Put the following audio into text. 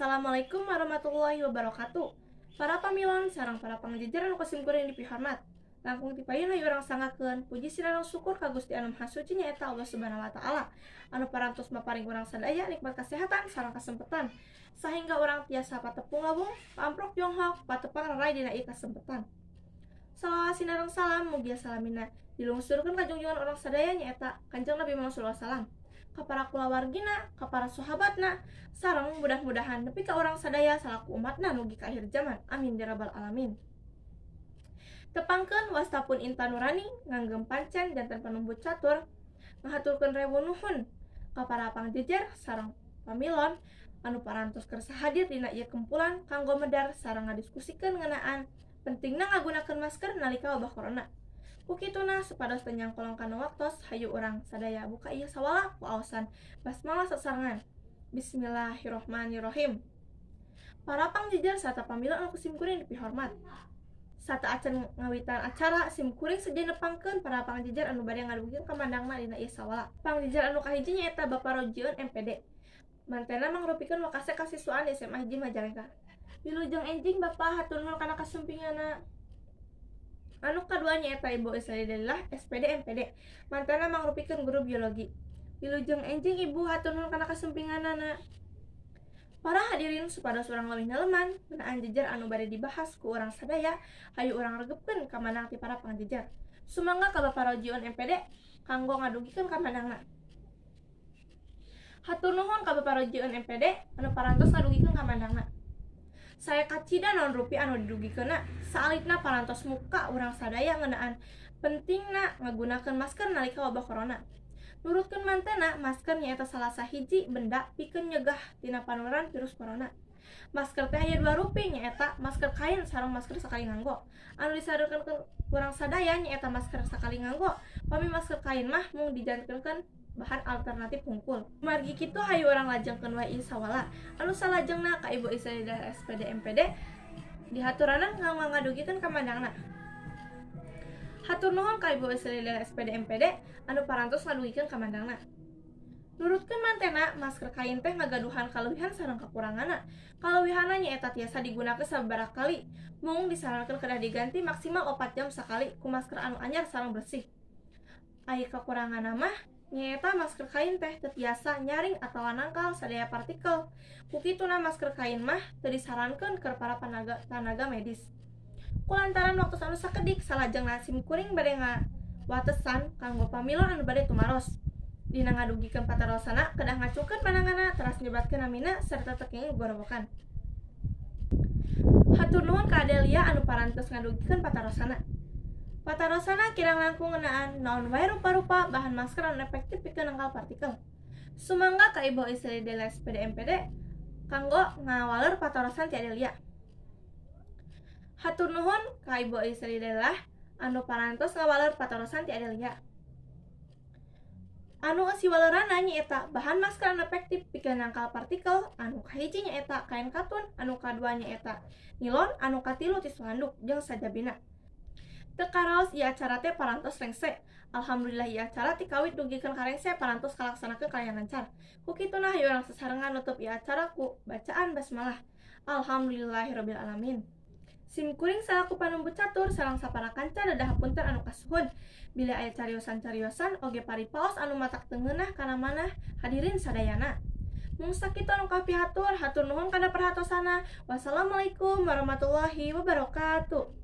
Assalamualaikum warahmatullahi wabarakatuh. Para pamilon sareng para pangjejer anu ku simkuring dipihormat. Langkung ti payun hayu urang sanggakeun puji sinareng syukur ka Gusti Anu Maha Suci nyaeta Allah Subhanahu wa taala anu parantos maparing urang sadaya nikmat kasehatan sareng kasempetan sahingga urang tiasa patepung lawung, paamprok jonghok, patepang reray dina ieu kasempetan. Salawat sinareng salam mugia salamina dilungsurkeun ka jungjungan urang sadaya nyaeta Kanjeng Nabi Muhammad sallallahu alaihi wasallam, ka para kulawargina, ka para sahabatna, sareng mudah-mudahan nepi ka urang sadaya salaku umatna mugi ka akhir zaman. Amin ya rabbal alamin. Tepangkeun wasta pun Intan Nurani nganggem pancen janten panumbu catur ngahaturkeun rewu nuhun ka para pangjejer sareng pamilon anu parantos kersa hadir dina ieu kumpulan kanggo medar sareng ngadiskusikeun ngeunaan pentingna ngagunakeun masker nalika wabah corona. Ku kituna supados teu nyangkolong kana waktos, hayu urang sadaya buka ieu sawala ku aosan basmalah sasarengan. Bismillahirrahmanirrahim. Para pangjejer sarta pamilon anu ku simkuring dipihormat. Sateuacan ngawitan acara, simkuring sejen nepangkeun para pangjejer anu bade ngadugikeun kamandangna dina ieu sawala. Pangjejer anu kahiji nyaeta Bapak Rojiun MPD. Mantena mangrupikeun wakasek kasiswaan di SMA Hiji Majalengka. Wilujeng enjing Bapak, hatur nuhun kana kasumpinganna. Anu kadua nyaeta Ibu Isladillah SPD MPD. Mantena mangrupikeun guru biologi. Wilujeng enjing Ibu, hatur nuhun kana kasumpinganana. Para hadirin, supados urang leuwih neleman ngeunaan jejer anu bade dibahas ku urang sadaya, hayu urang regepkeun kamandang ti para pangjejer. Sumangga ka Bapak Rojiun MPD kanggo ngadugikeun kamandangna. Hatur nuhun ka Bapak Rojiun MPD anu parantos ngadugikeun kamandangna. Saya kacida naon rupi anu didugikeunna, saalitna parantos muka urang sadaya ngeunaan pentingna ngagunakeun masker nalika wabah corona. Nurutkeun mantena, masker nyaeta salah sahiji benda pikeun nyegah tina panularan virus corona. Masker teh aya dua rupi, nyaeta masker kain sareng masker sakali nganggo. Anu disarankeun ku urang sadaya nyaeta masker sakali nganggo. Pami masker kain mah mung dijantenkeun bahan alternatif hungkul. Margi kitu hayu urang lajengkeun wae ieu sawala. Anu salajengna ka Ibu Isaidah SPD MPD dihaturanan kanggo ngadugikeun kamandangna. Hatur nuhun ka Ibu Isaidah SPD MPD anu parantos ngadugikeun kamandangna. Nurutkeun mantena, masker kain teh ngagaduhan kaleuwihan sareng kakuranganna. Kaleuwihanna nyaeta tiasa digunakeun sababaraha kali, mung disarankeun kedah diganti maksimal 4 jam sakali ku masker anu anyar sareng bersih. Ari kakuranganna mah nyaeta masker kain teh teu tiasa nyaring atawa nangkal sadaya partikel. Ku kituna masker kain mah teu disarankeun keur para tanaga medis. Kulantaran waktu anu sakedik, salajengna simkuring bade ngawatesan kanggo pamilon anu bade tumaros. Dina ngadugikeun patarosana kedah ngacungkeun pandanganna teras nyebatkeun namina serta teu kenging gorowokan. Hatur nuhun ka Adelia anu parantos ngadugikeun patarosana. Patarosana kirang langkung ngeunaan naon wae rupa-rupa bahan masker anu efektif pikeun nangkal partikel. Sumangga ka Ibu Isri Dela SPD MPD kanggo ngawaler patarosan ti Adelia. Hatur nuhun ka Ibu Isri Dela anu parantos ngawaler patarosan ti Adelia. Anu eusi walerana nyaeta bahan masker anu efektif pikeun nangkal partikel, anu kahiji nyaeta kain katun, anu kadua nyaeta nilon, anu katilu tisu handuk jeung sajabina. Teu karaos ieu acara teh parantos rengse. Alhamdulillah ieu acara ti kawit dugikeun ka rengse parantos kalaksanakeun kalayan lancar. Ku kituna hayu urang sasarengan nutup ieu acara ku bacaan basmalah. Alhamdulillahirabbil alamin. Simkuring salaku panumbu catur sareng sapara kanca dedah hapunten anu kasuhun. Bilih aya cariosan-cariosan oge paripaos anu matak teu ngeunah kana manah hadirin sadayana. Mung sakitu anu kapihatur, hatur nuhun kana perhatosana. Wassalamualaikum warahmatullahi wabarakatuh.